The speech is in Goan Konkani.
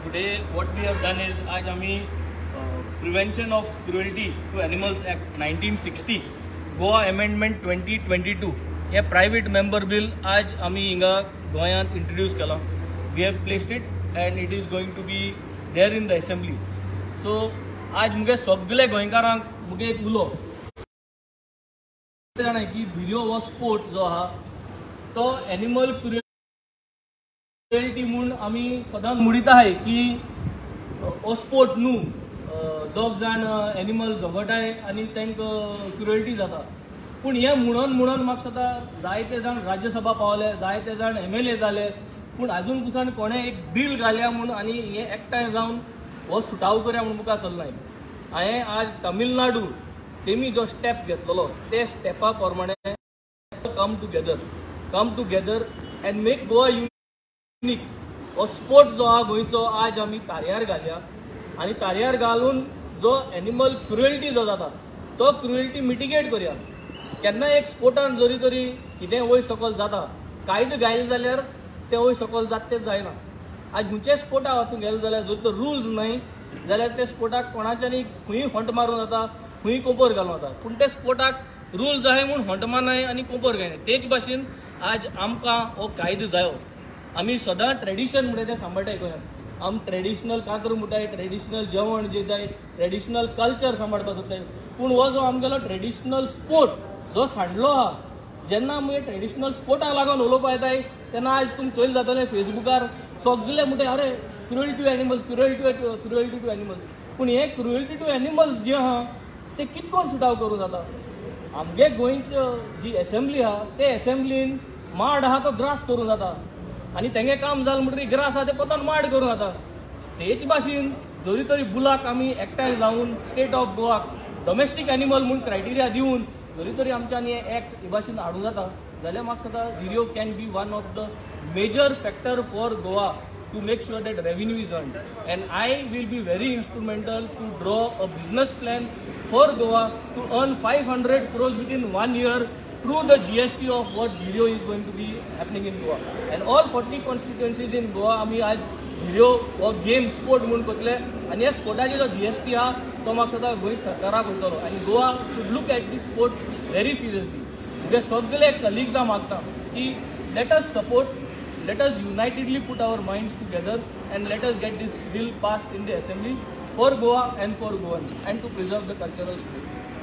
Today what we have done is आज आमी Prevention of Cruelty to Animals Act 1960 Goa Amendment 2022 हे प्रायवेट मेंबर बिल आज आमी हिंगा गोंयांत इंट्रोड्यूस केलां. We have placed it and it is going to be there in the assembly. So आज मुगे सगळे गोंयकारांक मुगे एक उलो जाणा की धिरयो हो स्पोर्ट जो आहा तो एनिमल क्रुएल्टी म्हूण आमी सदांच म्हणीत आहाय की हो स्पोर्ट न्हू, दोग जाण एनिमल झगडटाय आनी तांकां क्रुएल्टी जाता. पूण हें म्हणून म्हणून म्हाका दिसता जायते जाण राज्यसभा पावले, जायते जाण MLA जाले, पूण आजून पसून कोणें एक बील घाल्या म्हूण आनी हें एकठांय जावन हो सुटाव करया म्हूण मुखार सरलाय. हांवें आज तमिळनाडू तेमी जो स्टेप घेतलो ते स्टेपा प्रमाणे come together and make Goa unique. हो स्पोर्ट जो आहा गोंयचो आज आमी तारयार घालया आनी तारयार घालून जो एनिमल क्रुएल्टी जो जाता तो क्रुएल्टी मिटिगेट करया. केन्ना एक स्पोर्टान जरी तरी कितें वयर सकयल जाता, कायदो घायले जाल्यार तें वयर सकयल जाता तें जायना. आज खंयच्याय स्पोर्टा वचून गेले जाल्यार जर तर रुल्स न्हय जाल्यार ते स्पोर्टाक कोणाच्यानी खंय हंट मारून जाता, खंय कोपर घालूं जाता. पूण ते स्पोर्टाक रुल्स आहाय म्हूण हंट मारनाय आनी कोपर घायनाय. तेच भाशेन आज आमकां हो कायदो जायो. आमी सदां ट्रेडिशन म्हणटा तें सांबाळटाय गोंयांत. आम ट्रेडिशनल कांतर म्हणटाय, ट्रेडिशनल जेवण जेताय, ट्रेडिशनल कल्चर सांबाळपाक सोदताय. पूण हो जो आमगेलो ट्रेडिशनल स्पोर्ट जो सांडलो आहा, जेन्ना आमगे ट्रेडिशनल स्पोर्टाक लागून उलोवपा येताय तेन्ना आज तुमी चोयल जातलें फेसबुकार सगळे म्हणटाय अरे cruelty to animals, cruelty to animals. पूण हे क्रुएल्टी टू एनिमल्स जे आहा ते कितें करून सुटाव करूं जाता? आमगे गोंयची जी एसेंब्ली आहा ते एसेंब्लीन माड आहा तो ग्रास करूं जाता आनी तेंगे काम जालें म्हणटकीर ग्रास आहा ते पोतान माड करूं जाता. तेच भाशेन जरी तरी बुलाक आमी एकठांय जावन स्टेट ऑफ गोवाक डोमेस्टीक एनिमल म्हूण क्रायटेरिया दिवन जरी तरी आमच्यानी हे एक्ट हे भाशेन हाडूं जाता जाल्यार म्हाका दिसता Dhirio can be one of the major factor for Goa to make sure that revenue is earned. And I will be very instrumental to draw a business plan for Goa to earn 500 crores within 1 year through the GST of what Dhirio is going to be happening in Goa. And all 40 constituencies in Goa आमी आज धिरयो हो गेम स्पोर्ट म्हूण करतले आनी ह्या स्पोर्टाचो जो GST आहा तो म्हाका दिसता गोंय सरकाराक वयतलो. आनी Goa should look at this sport very seriously. म्हगे सगळे कलिग्सां मागता की let us support, let us unitedly put our minds together and let us get this bill passed in the assembly for Goa and for Goans and to preserve the cultural spirit.